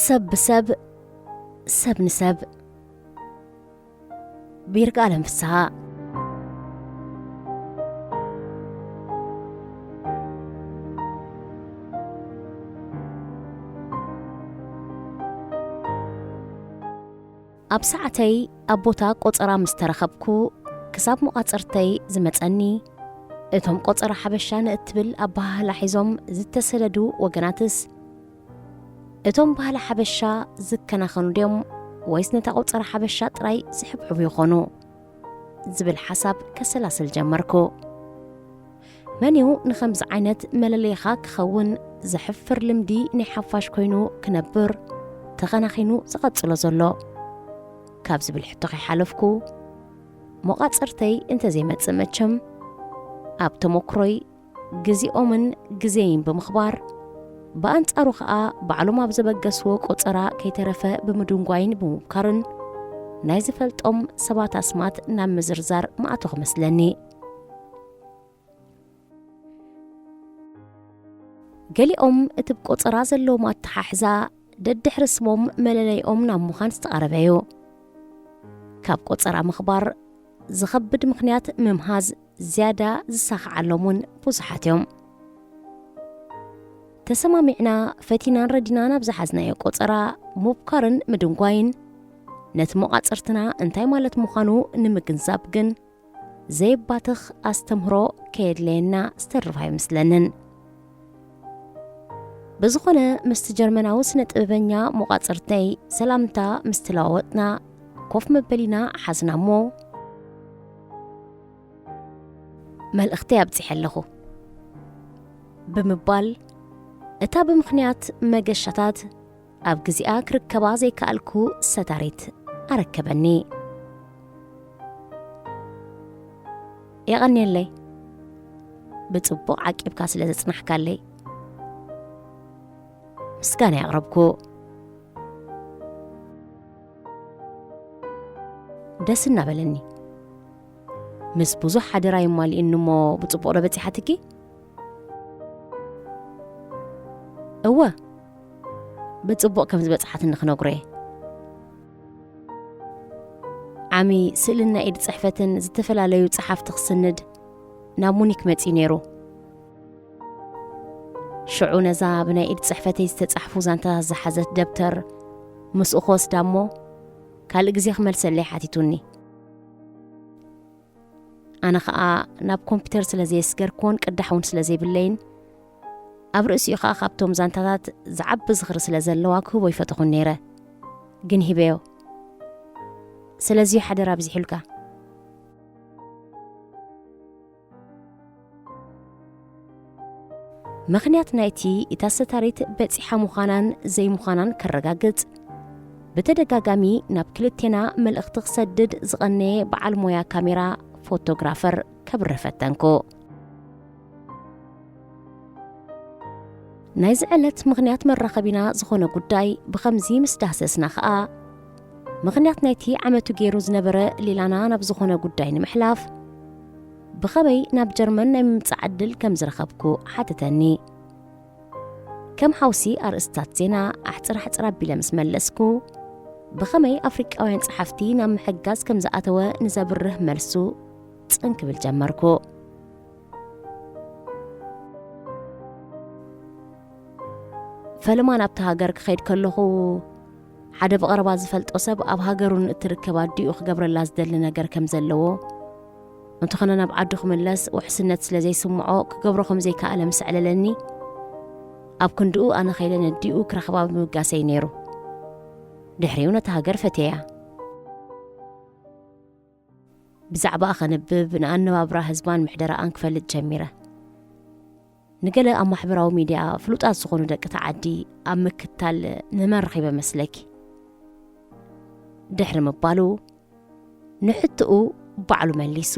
ሰብ ብሰብ፣ ሰብ ንሰብ። ብይርጋለም ፍስሃ። ኣብ ሰዓተይ ኣብ ቦታ ቆጸራ ምስ ተረኸብኩ፣ ክሳብ መቋጽርተይ ዝመጸኒ፣ እቶም ቆጸራ ሓበሻ ንእትብል ኣበሃህላ ሒዞም ዝተሰደዱ ወገናትስ፣ እቶም ባህሊ ሓበሻ ዝከናኸኑ ድዮም ወይስ ነታ ቆጸራ ሓበሻ ጥራይ ዝሕብሕቡ ይኾኑ? ዝብል ሓሳብ ከሰላስል ጀመርኩ። መን እዩ ንኸምዚ ዓይነት መለለይኻ ክኸውን ዘሕፍር ልምዲ ናይ ሓፋሽ ኮይኑ ክነብር ተኸናኺኑ ዝቐጽሎ ዘሎ? ካብ ዝብል ሕቶ ከይሓለፍኩ፣ መቋጽርተይ እንተዘይመጽእ መቸም፣ ኣብ ተመክሮይ ግዜኦምን ግዜይን ብምኽባር፣ ብኣንጻሩ ኸኣ ባዕሎም ኣብ ዘበገስዎ ቆጸራ ከይተረፈ ብምድንጓይን ብምብካርን፣ ናይ ዝፈልጦም ሰባት ኣስማት ናብ ምዝርዛር ምኣተኹ መስለኒ። ገሊኦም እቲ ብቆጸራ ዘለዎም ኣተሓሕዛ ደድሕሪ ስሞም መለለይኦም ናብ ምዃን ዝተቓረበ እዩ። ካብ ቆጸራ ምኽባር ዝኸብድ ምኽንያት ምምሃዝ ዝያዳ ዝሳኽዓሎም እውን ብዙሓት እዮም። ተሰማሚዕና፣ ፈቲናን ረዲናን ኣብ ዝሓዝናዮ ቆጸራ ምብካርን ምድንጓይን፣ ነቲ መቋጽርትና እንታይ ማለት ምዃኑ ንምግንዛብ ግን ዘየባትኽ ኣስተምህሮ ከየድለየና ዝተርፍ ኣይመስለንን። ብዝኾነ፣ ምስቲ ጀርመናዊ ስነ ጥበበኛ መቋጽርተይ ሰላምታ ምስ ተለዋወጥና፣ ኮፍ መበሊና ሓዝና እሞ፣ "መልእኽተይ ኣብጺሐ ኣለኹ" ብምባል፣ እታ ብምኽንያት መገሻታት ኣብ ግዜኣ ክርከባ ዘይከኣልኩ ሰታሪት ኣረከበኒ። "የቐንየለይ፣ ብጽቡቕ ዓቂብካ ስለ ዘጽናሕካለይ ምስጋና የቕረብኩ። ደስ እናበለኒ፣ ምስ ብዙሕ ሓደራ የማልእኒ እሞ፣ ብጽቡቕ ዶ በጺሓትኪ?" "እወ፣ ብጽቡቕ ከም ዝበጽሓትኒ ክነግሮ እየ። ዓሚ ስእልን ናይ ኢድ ጽሕፈትን ዝተፈላለዩ ጸሓፍቲ ክስንድ ናብ ሙኒክ መጺኡ ነይሩ። ሽዑ ነዛ ብናይ ኢድ ጽሕፈተይ ዝተጻሕፉ ዛንታታት ዝሓዘት ደብተር ምስኡ ክወስዳ እሞ፣ ካልእ ግዜ ክመልሰለይ ሓቲቱኒ። ኣነ ኸኣ ናብ ኮምፒተር ስለ ዘየስገርክዎን ቅዳሕ እውን ስለ ዘይብለይን፣ ኣብ ርእሲኡ ኸኣ ካብቶም ዛንታታት ዝዓቢ ዝኽሪ ስለ ዘለዋ ክህቦ ይፈተኹን ነይረ። ግን ሂበዮ። ስለዚ ሓደራ ኣብዚሑልካ። ምኽንያት ናይቲ እታ ሰታሪት በጺሓ ምዃናን ዘይምዃናን ከረጋግጽ፣ ብተደጋጋሚ ናብ ክልቴና መልእኽቲ ክሰድድ ዝቐነየ በዓል ሞያ ካሜራ ፎቶግራፈር ከብርህ ፈተንኩ። ናይዚ ዕለት ምኽንያት መራኸቢና ዝኾነ ጉዳይ ብኸምዚ ምስ ዳህሰስና ኸኣ፣ ምኽንያት ናይቲ ዓመቱ ገይሩ ዝነበረ ሌላና ናብ ዝኾነ ጉዳይ ንምሕላፍ፣ ብኸመይ ናብ ጀርመን ናይ ምምጻእ ዕድል ከም ዝረኸብኩ ሓተተኒ። ከም ሓውሲ ኣርእስታት ዜና ኣሕጽር ኣሕጽር ኣቢለ ምስ መለስኩ፣ ብኸመይ ኣፍሪቃውያን ጸሓፍቲ ናብ ምሕጋዝ ከም ዝኣተወ ንዘብርህ መልሱ ጽን ክብል ጀመርኩ። ፈለማ ናብቲ ሃገር ክኸይድ ከለኹ፣ ሓደ ብቐረባ ዝፈልጦ ሰብ ኣብ ሃገሩ ንእትርከብ ኣዲኡ ክገብረላ ዝደሊ ነገር ከም ዘለዎ፣ እንተኾነ ናብ ዓዱ ክምለስ ውሕስነት ስለ ዘይስምዖ ክገብሮ ከም ዘይከኣለ ምስ ኣዕለለኒ፣ ኣብ ክንድኡ ኣነ ከይለ ነዲኡ ክረኽባ ብምብጋሰይ ነይሩ። ድሕሪኡ ነታ ሃገር ፈትየያ። ብዛዕባኣ ከንብብ፣ ንኣነባብራ ህዝባን ምሕደራኣን ክፈልጥ ጀሚረ። ንገለ ኣብ ማሕበራዊ ሚድያ ፍሉጣት ዝኾኑ ደቂ እቲ ዓዲ ኣብ ምክታል ንመን ረኺበ መስለኪ? ድሕሪ ምባሉ፣ ንሕትኡ ባዕሉ መሊሱ፣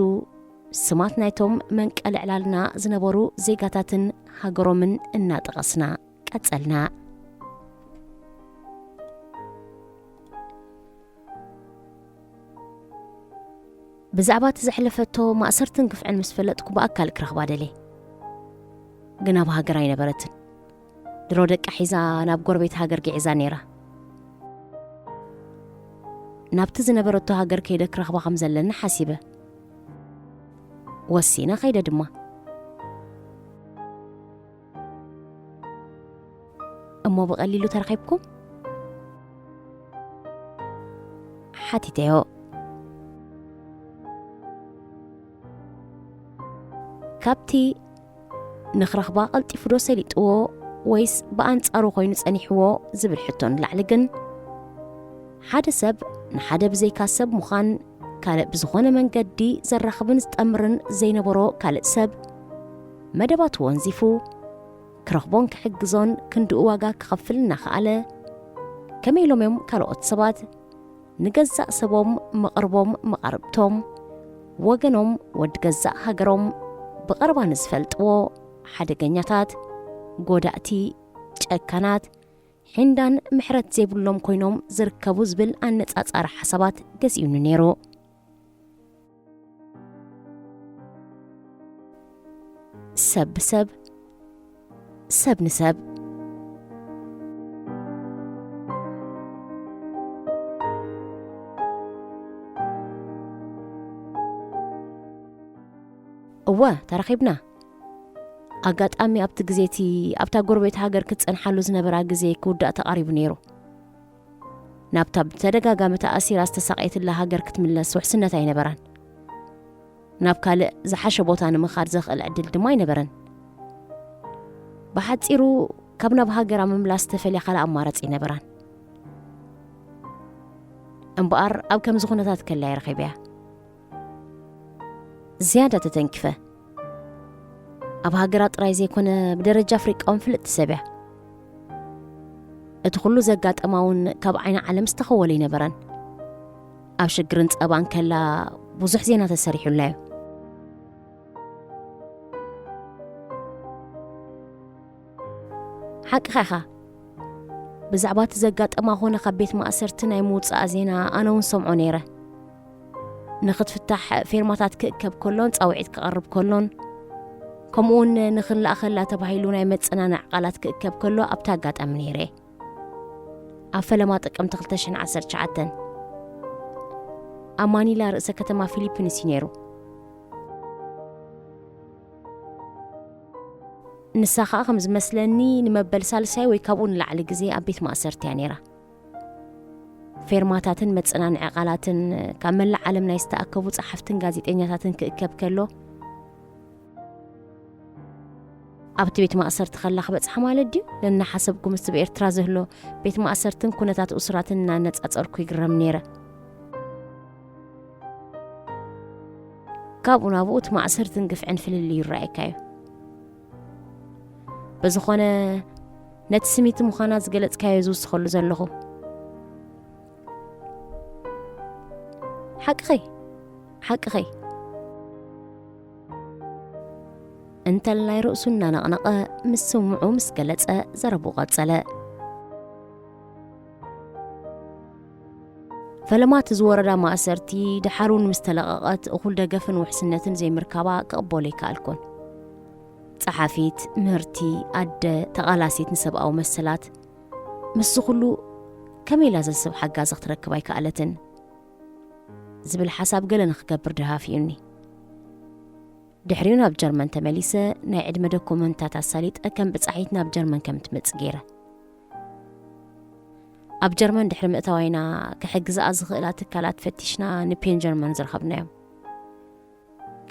ስማት ናይቶም መንቀሊ ዕላልና ዝነበሩ ዜጋታትን ሃገሮምን እናጠቐስና ቀጸልና። ብዛዕባ እቲ ዘሕለፈቶ ማእሰርትን ግፍዕን ምስ ፈለጥኩ ብኣካል ክረኽባ ደልየ። ግን ኣብ ሃገር ኣይነበረትን። ድሮ ደቃ ሒዛ ናብ ጎረቤት ሃገር ግዒዛ ነይራ። ናብቲ ዝነበረቶ ሃገር ከይደ ክረኽባ ከም ዘለኒ ሓሲበ። ወሲነ ከይደ ድማ። እሞ ብቐሊሉ ተራኺብኩም? ሓቲተዮ። ካብቲ ንኽረኽባ ቀልጢፉ ዶ ሰሊጥዎ ወይስ ብኣንጻሩ ኮይኑ ጸኒሕዎ ዝብል ሕቶ ንላዕሊ ግን፣ ሓደ ሰብ ንሓደ ብዘይካ ሰብ ምዃን፣ ካልእ ብዝኾነ መንገዲ ዘራኽብን ዝጠምርን ዘይነበሮ ካልእ ሰብ፣ መደባቱ ወንዚፉ ክረኽቦን ክሕግዞን ክንድኡ ዋጋ ክኸፍል እናኸኣለ፣ ከመይ ኢሎም እዮም ካልኦት ሰባት ንገዛእ ሰቦም፣ መቕርቦም፣ መቓርብቶም፣ ወገኖም፣ ወዲ ገዛእ ሃገሮም ብቐረባ ንዝፈልጥዎ ሓደገኛታት፣ ጎዳእቲ፣ ጨካናት፣ ሒንዳን ምሕረት ዘይብሎም ኮይኖም ዝርከቡ ዝብል ኣነጻጻሪ ሓሳባት ገዚኡኒ ነይሩ። ሰብ ብሰብ፣ ሰብ ንሰብ። እወ፣ ተራኺብና። ኣጋጣሚ ኣብቲ ግዜ እቲ ኣብታ ጎረቤት ሃገር ክትጸንሓሉ ዝነበራ ግዜ ክውዳእ ተቓሪቡ ነይሩ። ናብታ ብተደጋጋሚ ተኣሲራ ዝተሳቐየትላ ሃገር ክትምለስ ውሕስነት ኣይነበራን። ናብ ካልእ ዝሓሸ ቦታ ንምኻድ ዘኽእል ዕድል ድማ ኣይነበረን። ብሓጺሩ፣ ካብ ናብ ሃገራ ምምላስ ተፈልያ ካልእ ኣማራጺ ኣይነበራን። እምበኣር ኣብ ከምዚ ኩነታት ከላ እየ ረኺበያ። ዝያዳ ተተንኪፈ። ኣብ ሃገራ ጥራይ ዘይኮነ ብደረጃ ኣፍሪቃ እውን ፍልጥቲ ሰብ እያ። እቲ ኩሉ ዘጋጠማ እውን ካብ ዓይኒ ዓለም ዝተኸወለ ኣይነበረን። ኣብ ሽግርን ጸባን ከላ ብዙሕ ዜና ተሰሪሑላ እዩ። ሓቅኻ ኢኻ። ብዛዕባ እቲ ዘጋጠማ ኾነ ካብ ቤት ማእሰርቲ ናይ ምውጻኣ ዜና ኣነ እውን ሰምዖ ነይረ። ንኽትፍታሕ ፌርማታት ክእከብ ከሎን ጻውዒት ክቐርብ ከሎን፣ ከምኡውን ንኽንለኣኸላ ተባሂሉ ናይ መጸናንዒ ቃላት ክእከብ ከሎ ኣብቲ ኣጋጣሚ ነይረ። ኣብ ፈለማ ጥቅምቲ ክልተ ሽሕን ዓሰርተ ትሽዓተን ኣብ ማኒላ ርእሰ ከተማ ፊሊፒንስ እዩ ነይሩ። ንሳ ኸኣ ከም ዝመስለኒ ንመበል ሳልሳይ ወይ ካብኡ ንላዕሊ ግዜ ኣብ ቤት ማእሰርቲ እያ ነይራ። ፌርማታትን መጸናንዒ ቃላትን ካብ መላእ ዓለም ናይ ዝተኣከቡ ጸሓፍትን ጋዜጠኛታትን ክእከብ ከሎ፣ ኣብቲ ቤት ማእሰርቲ ከላ ክበጽሓ ማለት ድዩ? ነናሓሰብኩ ምስቲ ብኤርትራ ዝህሎ ቤት ማእሰርትን ኩነታት እሱራትን እናነጻጸርኩ ይግረም ነይረ። ካብኡ ናብኡ እቲ ማእሰርትን ግፍዕን ፍልልዩ ይረኣየካ እዩ። ብዝኾነ፣ ነቲ ስሚቲ ምዃና ዝገለጽካዮ ዝውስኸሉ ዘለኹ። ሓቅኸይ፣ ሓቅኸይ። እንተላይ ርእሱ እናነቕነቐ ምስ ስምዑ ምስ ገለጸ ዘረብኡ ቀጸለ። ፈለማ እቲ ዝወረዳ ማእሰርቲ ደሓር እውን ምስ ተለቐቐት እኹል ደገፍን ውሕስነትን ዘይምርካባ ክቕበሎ ኣይከኣልኩን። ጸሓፊት፣ ምህርቲ፣ ኣደ፣ ተቓላሲት ንሰብኣዊ መሰላት፣ ምስዚ ኩሉ ከመይ ኢላ ዘስብ ሓጋዚ ክትረክብ ኣይከኣለትን? ዝብል ሓሳብ ገለ ንኽገብር ደሃፊኡኒ። ድሕሪኡ ናብ ጀርመን ተመሊሰ ናይ ዕድመ ዶኩመንታት ኣሳሊጠ ከም ብጻሒት ናብ ጀርመን ከም ትመጽእ ገይረ። ኣብ ጀርመን ድሕሪ ምእታዋይና ክሕግዝኣ ዝኽእላ ትካላት ፈቲሽና ንፔን ጀርመን ዝረኸብናዮም።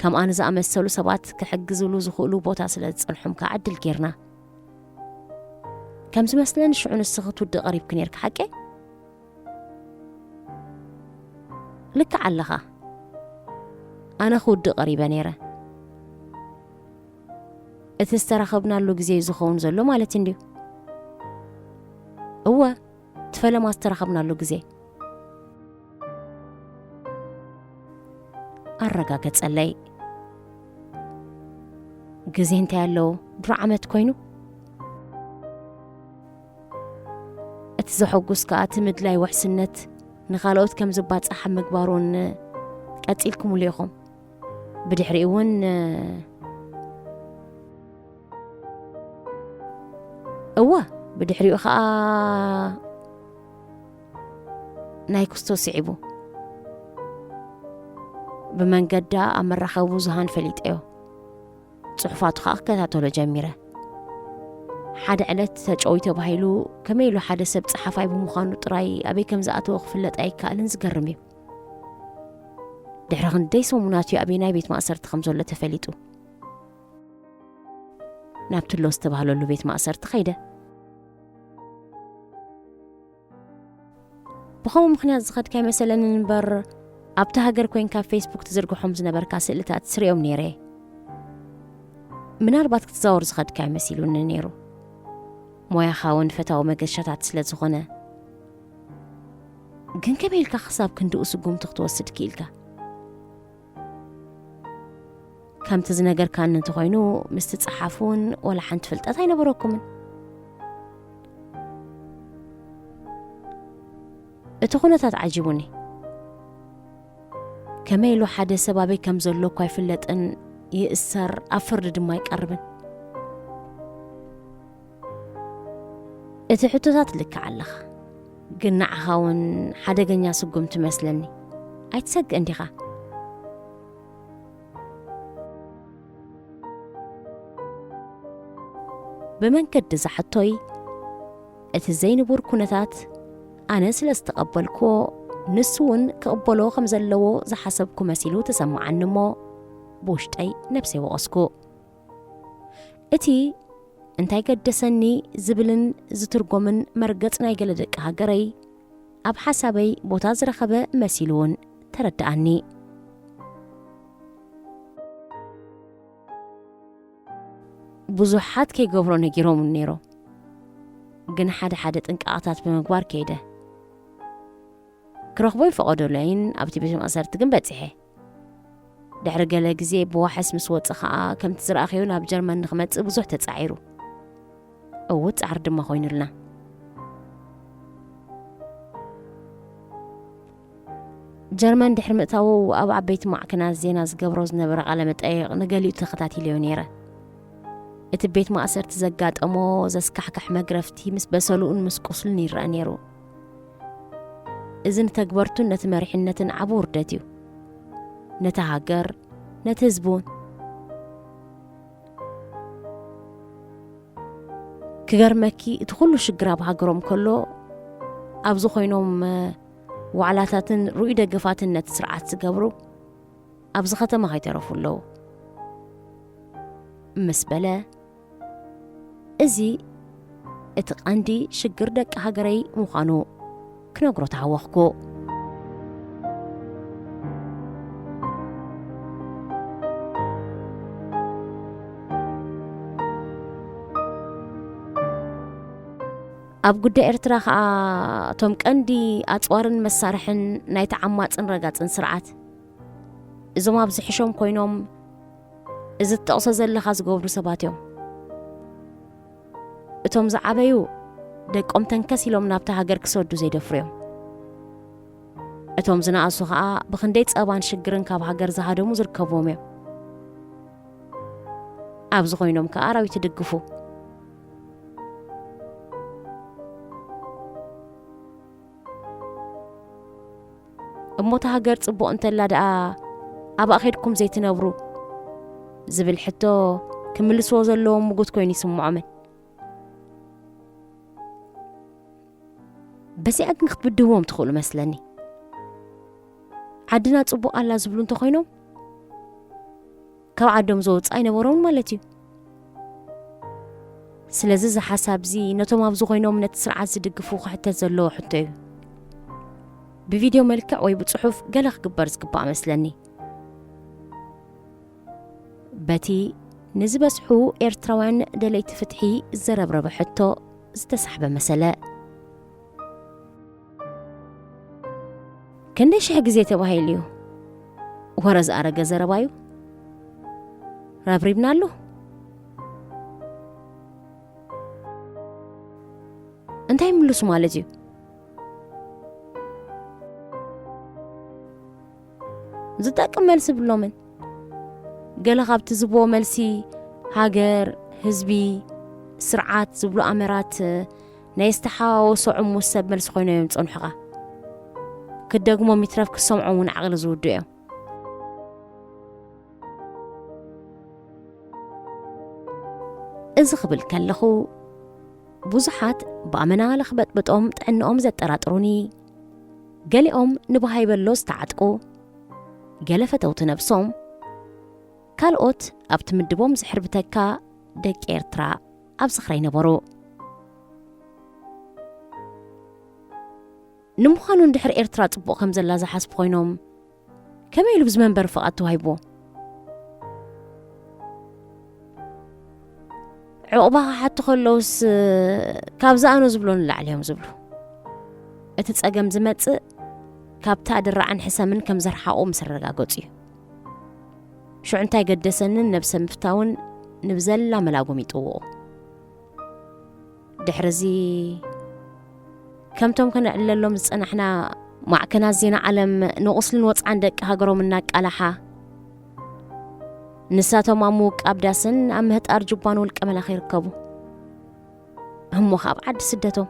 ከምኣን ዝኣመሰሉ ሰባት ክሕግዝሉ ዝኽእሉ ቦታ ስለ ዝጸንሖም ከኣ ዕድል ጌርና። ከም ዝመስለኒ ሽዑ ንስኺ ትውድእ ቀሪብኪ ኔርኪ ሓቀይ? ልክዕ ኣለኻ። ኣነ ክውድእ ቀሪበ ኔረ። እቲ ዝተራኸብናሉ ግዜ እዩ ዝኸውን ዘሎ ማለት እንድዩ። እወ፣ እቲ ፈለማ ዝተራኸብናሉ ግዜ። ኣረጋገጸለይ። ግዜ እንታይ ኣለዎ? ድሮ ዓመት ኮይኑ። እቲ ዘሐጉስ ከኣ እቲ ምድላይ ውሕስነት ንኻልኦት ከም ዝባጻሕ ኣብ ምግባር እውን ቀጺልኩምሉ ኢኹም። ብድሕሪኡ እውን፣ እወ፣ ብድሕሪኡ ኸኣ ናይ ክስቶ ስዒቡ። ብመንገዳ ኣብ መራኸቢ ብዙሃን ፈሊጠዮ። ጽሑፋቱ ኸኣ ክከታተሎ ጀሚረ። ሓደ ዕለት ተጨውዩ ተባሂሉ፣ ከመይ ኢሉ ሓደ ሰብ ጸሓፋይ ብምዃኑ ጥራይ ኣበይ ከም ዝኣተወ ክፍለጥ ኣይከኣልን፣ ዝገርም እዩ። ድሕሪ ክንደይ ሰሙናት እዩ ኣበይ ናይ ቤት ማእሰርቲ ከም ዘሎ ተፈሊጡ። ናብቲ ኣሎ ዝተባህለሉ ቤት ማእሰርቲ ኸይደ። ብኸምኡ ምኽንያት ዝኸድካ ኣይመሰለንን እምበር፣ ኣብቲ ሃገር ኮይንካ ኣብ ፌስቡክ ትዝርግሖም ዝነበርካ ስእልታት ስሪኦም ነይረ። ምናልባት ክትዛወር ዝኸድካ ኣይመሲሉኒ ነይሩ። ሞያኻ እውን ፈታዊ መገሻታት ስለ ዝኾነ። ግን ከመይ ኢልካ ክሳብ ክንድኡ ስጉምቲ ክትወስድ ክኢልካ? ከምቲ ዝነገርካኒ እንተኾይኑ፣ ምስቲ ጸሓፊ እውን ወላ ሓንቲ ፍልጠት ኣይነበረኩምን። እቲ ኩነታት ዓጂቡኒ። ከመይ ኢሉ ሓደ ሰብ ኣበይ ከም ዘሎ እኳ ኣይፍለጥን፣ ይእሰር፣ ኣብ ፍርዲ ድማ ኣይቀርብን። እቲ ሕቶታት ልክዕ ኣለኻ፣ ግን ንዓኻ እውን ሓደገኛ ስጉምቲ መስለኒ። ኣይትሰግእን ዲኻ? ብመንገዲ ዝሓቶይ፣ እቲ ዘይንቡር ኩነታት ኣነ ስለ ዝተቐበልክዎ፣ ንሱ እውን ክቕበሎ ከም ዘለዎ ዝሓሰብኩ መሲሉ ተሰማዓኒ እሞ፣ ብውሽጠይ ነብሰይ ወቐስኩ። እቲ እንታይ ገደሰኒ ዝብልን ዝትርጎምን መርገጽ ናይ ገለ ደቂ ሃገረይ ኣብ ሓሳበይ ቦታ ዝረኸበ መሲሉ እውን ተረድኣኒ። ብዙሓት ከይገብሮ ነጊሮም ነይሮም፣ ግን ሓደ ሓደ ጥንቃቐታት ብምግባር ከይደ። ክረኽቦ ይፈቐደለይን ኣብቲ ቤት ማእሰርቲ ግን በጺሐ። ድሕሪ ገለ ግዜ ብዋሕስ ምስ ወጸ ኸኣ፣ ከምቲ ዝረኣኸዮ ናብ ጀርመን ንኽመጽእ ብዙሕ ተጻዒሩ። እዉ፣ ጻዕሪ ድማ ኮይኑልና። ጀርመን ድሕሪ ምእታዉ፣ ኣብ ዓበይቲ ማዕከናት ዜና ዝገብሮ ዝነበረ ቃለ መጠይቕ ንገሊኡ ተኸታቲለዮ ነይረ። እቲ ቤት ማእሰርቲ ዘጋጠሞ ዘስካሕክሕ መግረፍቲ ምስ በሰልኡን ምስ ቁስሉን ይረአ ነይሩ። እዚ ንተግበርቱን ነቲ መሪሕነትን ዓቢ ውርደት እዩ። ነታ ሃገር፣ ነቲ ህዝቢ እውን። ክገርመኪ፣ እቲ ኩሉ ሽግር ኣብ ሃገሮም ከሎ፣ ኣብዚ ኮይኖም፣ እ፣ ዋዕላታትን ርኡይ ደገፋትን ነቲ ስርዓት ዝገብሩ፣ ኣብዚ ከተማ ከይተረፉ ኣለዉ። ምስ በለ፣ እዚ እቲ ቀንዲ ሽግር ደቂ ሃገረይ ምዃኑ ክነግሮ ተሃወኽኩ። ኣብ ጉዳይ ኤርትራ ኸኣ፣ እቶም ቀንዲ ኣጽዋርን መሳርሕን ናይቲ ዓማጽን ረጋጽን ስርዓት፣ እዞም ኣብ ዝሕሾም ኮይኖም እዚ ትጠቕሶ ዘለኻ ዝገብሩ ሰባት እዮም። እቶም ዝዓበዩ ደቆም ተንከስ ኢሎም ናብታ ሃገር ክሰዱ ዘይደፍሩ እዮም። እቶም ዝነኣሱ ኸኣ ብኽንደይ ጸባን ሽግርን ካብ ሃገር ዝሃደሙ ዝርከብዎም እዮም። ኣብዚ ኮይኖም ከኣ ኣራዊት ይድግፉ። እሞ እታ ሃገር ጽቡቕ እንተላ ደኣ ኣብኣ ኬድኩም ዘይትነብሩ? ዝብል ሕቶ ክምልስዎ ዘለዎም ምጉት ኮይኑ ይስምዖምን። በዚኣ ግን ክትብድህዎም ትኽእሉ መስለኒ። ዓድና ጽቡቕ ኣላ ዝብሉ እንተኾይኖም፣ ካብ ዓዶም ዝወጽእ ኣይነበሮምን ማለት እዩ። ስለዚ እዚ ሓሳብ እዚ ነቶም ኣብዚ ኮይኖም ነቲ ስርዓት ዝድግፉ ክሕተት ዘለዎ ሕቶ እዩ። ብቪድዮ መልክዕ ወይ ብጽሑፍ ገለ ክግበር ዝግባእ መስለኒ። በቲ ንዝበዝሑ ኤርትራውያን ደለይቲ ፍትሒ ዘረብረበ ሕቶ ዝተሳሕበ መሰለ። ክንደይ ሽሕ ግዜ ተባሂሉ እዩ? ወረ ዝኣረገ ዘረባ እዩ። ረብሪብናሉ። እንታይ ይምልሱ ማለት እዩ? ዝጠቅም መልሲ ብሎምን። ገለ ካብቲ ዝብዎ መልሲ፣ ሃገር፣ ህዝቢ፣ ስርዓት ዝብሉ ኣመራት ናይ ዝተሓዋወሱ ዕሙት ሰብ መልሲ ኮይኖም እዮም ዝጸንሑኻ። ክደግሞም ይትረፍ ክሰምዖም እውን ዓቕሊ ዝውዱ እዮም። እዚ ክብል ከለኹ ብዙሓት ብኣመና ለኽበጥብጦም ጥዕንኦም ዘጠራጥሩኒ፣ ገሊኦም ንብሃይ በሎ ዝተዓጥቁ፣ ገለ ፈተውቲ ነብሶም፣ ካልኦት ኣብቲ ምድቦም ዝሕርብተካ ደቂ ኤርትራ ኣብ ዝኽረይ ነበሩ። ንምዃኑ እንድሕር ኤርትራ ጽቡቕ ከም ዘላ ዝሓስቡ ኮይኖም ከመይ ኢሉ ብዚ መንበሪ ፍቓድ ተዋሂብዎ? ዕቑባ ክሓቱ ከለውስ ካብ ዝኣኑ ዝብሎ ንላዕሊ እዮም ዝብሉ። እቲ ጸገም ዝመጽእ ካብታ ድራዕን ሕሰምን ከም ዘርሓቑ ምስ ኣረጋገጹ እዩ። ሽዑ እንታይ ገደሰንን ነብሰ ምፍታውን ንብዘላ መላጉም ይጥውቑ። ድሕርዚ ከምቶም ከነዕለሎም ዝጸናሕና ማዕከናት ዜና ዓለም ንቑስልን ወጽዓን ደቂ ሃገሮም እናቃላሓ፣ ንሳቶም ኣብ ምውቃብ ዳስን ኣብ ምህጣር ጁባን ውልቀ መላኺ ይርከቡ። እሞ ካብ ዓዲ ስደቶም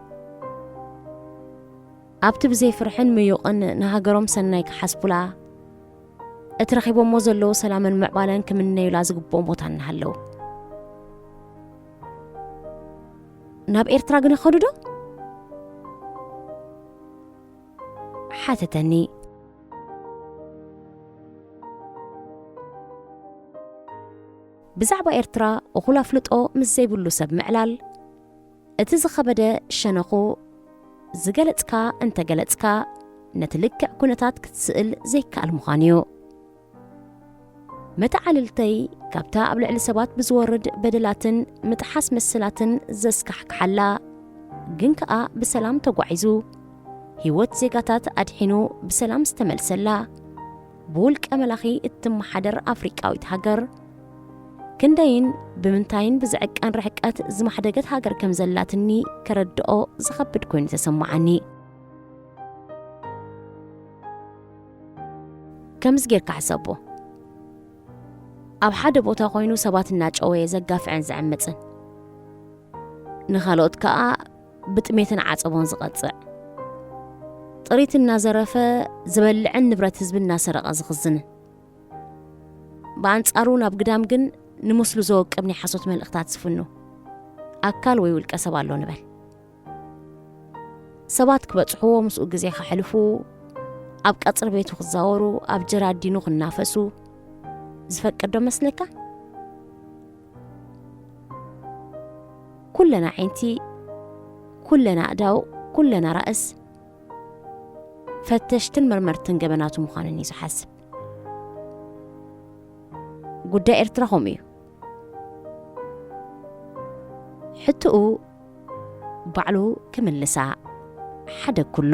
ኣብቲ ብዘይ ፍርሕን ምዩቕን ንሃገሮም ሰናይ ክሓስቡላ፣ እቲ ረኺቦሞ ዘለዉ ሰላምን ምዕባለን ክምነዩላ ዝግብኦም ቦታ እናሃለዉ፣ ናብ ኤርትራ ግን ይኸዱ ዶ? ሓተተኒ። ብዛዕባ ኤርትራ እኹል ኣፍልጦ ምስ ዘይብሉ ሰብ ምዕላል፣ እቲ ዝኸበደ ሸነኹ ዝገለጽካ እንተገለጽካ፣ ነቲ ልክዕ ኩነታት ክትስእል ዘይከኣል ምዃኑ እዩ። መተዓልልተይ ካብታ ኣብ ልዕሊ ሰባት ብዝወርድ በደላትን ምጥሓስ መሰላትን ዘስካሕክሓላ፣ ግን ከኣ ብሰላም ተጓዒዙ፣ ህይወት ዜጋታት ኣድሒኑ ብሰላም ዝተመልሰላ፣ ብውልቀ መላኺ እትመሓደር ኣፍሪቃዊት ሃገር፣ ክንደይን ብምንታይን ብዝዕቀን ርሕቀት ዝማሕደገት ሃገር ከም ዘላትኒ ከረድኦ ዝኸብድ ኮይኑ ተሰማዓኒ። ከምዚ ጌርካ ሕሰቦ። ኣብ ሓደ ቦታ ኮይኑ ሰባት እናጨወየ ዘጋፍዕን ዝዕምጽን፣ ንኻልኦት ከኣ ብጥሜትን ዓጸቦን ዝቐጽዕ፣ ጥሪት እናዘረፈ ዝበልዕን ንብረት ህዝቢ እናሰረቐ ዝኽዝንን፣ ብኣንጻሩ ናብ ግዳም ግን ንምስሉ ዘወቅብ ናይ ሓሶት መልእኽታት ዝፍኑ ኣካል ወይ ውልቀ ሰብ ኣሎ ንበል። ሰባት ክበጽሕዎ፣ ምስኡ ግዜ ከሕልፉ፣ ኣብ ቀጽሪ ቤቱ ክዛወሩ፣ ኣብ ጀራዲኑ ክናፈሱ ዝፈቅድ ዶ መስለካ? ኩለና ዓይንቲ፣ ኩለና ኣእዳው፣ ኩለና ራእስ ፈተሽትን መርመርትን ገበናቱ ምዃንን እዩ ዝሓስብ። ጉዳይ ኤርትራ ከምኡ እዩ። ሕትኡ ባዕሉ ክምልሳ ሓደ ኩሉ።